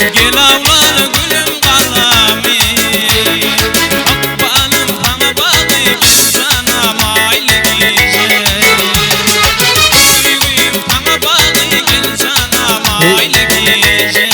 Gel awlaly gülüm galamy. Ykbalym saňa bagly gel janam aýly gije. Söýgim saňa bagly gel janam aýly gije.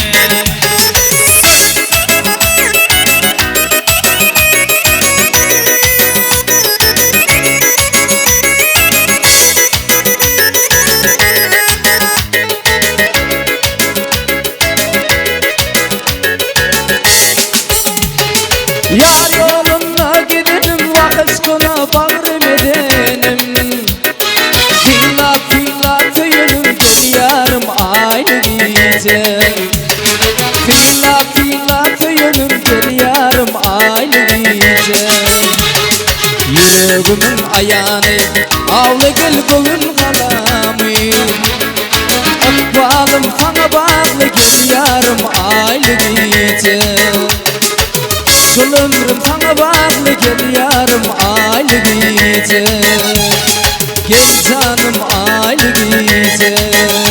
Ýar ýolunda gidenim wah yşkyna bagrym edenim. Synlap synlap söýenim gel ýarym aýly gije. Synlap synlap söýenim gel ýarym aýly gije. Ýüregimiň aýany awla gel göwün galamy. Ykbalym saňa bagly gel ýarym aýly gije. Şol ömrüm saňa bagly gel ýarym aýly gije. Gel janym aýly gije.